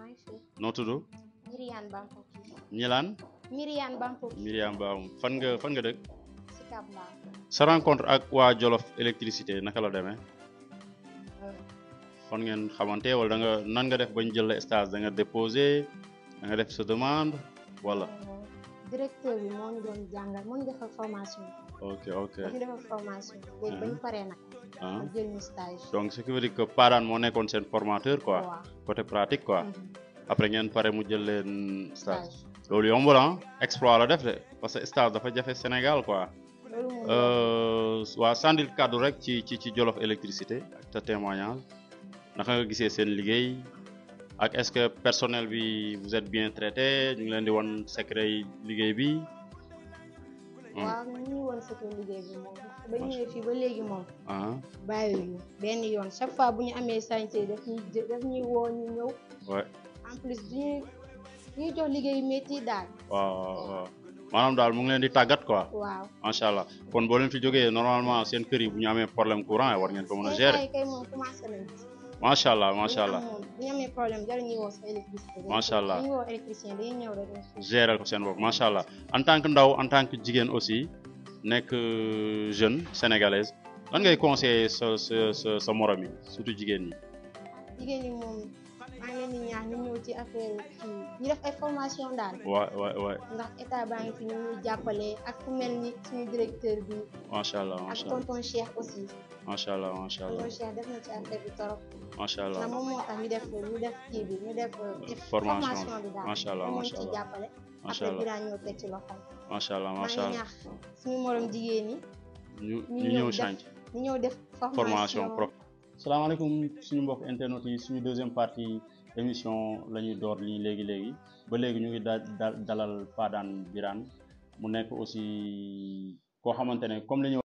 maa ngi fi. noo tudd. Myriane Bampo. Ñilaan. Myriane Bampo. Myriane Bampo fan nga dëkk. Sicap Mbao. sa rencontre ak waa Jolof électricité naka la demee. fan ngeen xamante wala da nga nan nga def bañ jël la stage da nga déposé da nga def sa demande wala. directeur bi moo ñu doon jàngal moo ñu defal formation. ok ñu defal formation. léegi ba ñu paree nag. ma jël ñu stage. donc ce qui veut dire que Padane moo nekkoon seen formateur quoi. waaw côté pratique quoi. après ngeen pare mu jël leen stage. stage. loolu yombul ah exploit la def de parce que stage dafa jafe Sénégal quoi. loolu moom waa sandil kàddu rek ci Jolof électricité ak ta témoignage naka nga gisee seen liggéey ak est-ce que personnel bi vous êtes bien traité ñu ngi leen di won secret yi liggéey bi. waaw ñu ngi woon secret liggéey bi moom ba ñëwee fii ba léegi moom. ah bàyyiwuñu benn yoon chaque fois bu ñu amee chantier daf ñuy woo ñu ñëw. ouais en plus ñuy jox liggéey métti daal. waaw maanaam daal mu ngi leen di tàggat quoi. waaw macha allah kon boo leen fi jógee normalement seen kër yi bu ñu amee problème courant war ngeen ko mën a gérer. kay moom commencé nañ. macha allah macha allah bu ñu amee problème jarul ñuy woo sa électricité. macha allah dañuy woo électricien dañuy ñëw rek. gérer ko seen bopp macha allah en tant que ndaw en tant que jigéen aussi nekk jeune sénégalaise lan ngay conseiller sa morom yi surtout jigéen ñi. jigéen ñi moom maa ngi leen di ñaax ñu ñëw ci affaire kii ñu def ay formation daal. waay ndax état baa ngi fi ñu ñuy jàppale ak ku mel ni suñu directeur bi. macha allah ak macha allah tonton Cheikh aussi. macha allah macha allah tonton Cheikh def na ci affaire bi torop. macha allah ndax moom moo tax ñu def kii bi ñu def. formation bi daal macha allah ñu macha ci allah jàppale. macha après allah dinaa ñëw teg ci loxoom. macha allah maa macha ngi allah ñaax suñu morom jigéen ñi. ñu ñëw change ñu ñëw def formation prof. salaamaaleykum suñu mbokk internet yi suñu deuxième partie émission la ñuy door nii léegi ba léegi ñu ngi dalal Padane Birane mu nekk aussi koo xamante ne comme li ñu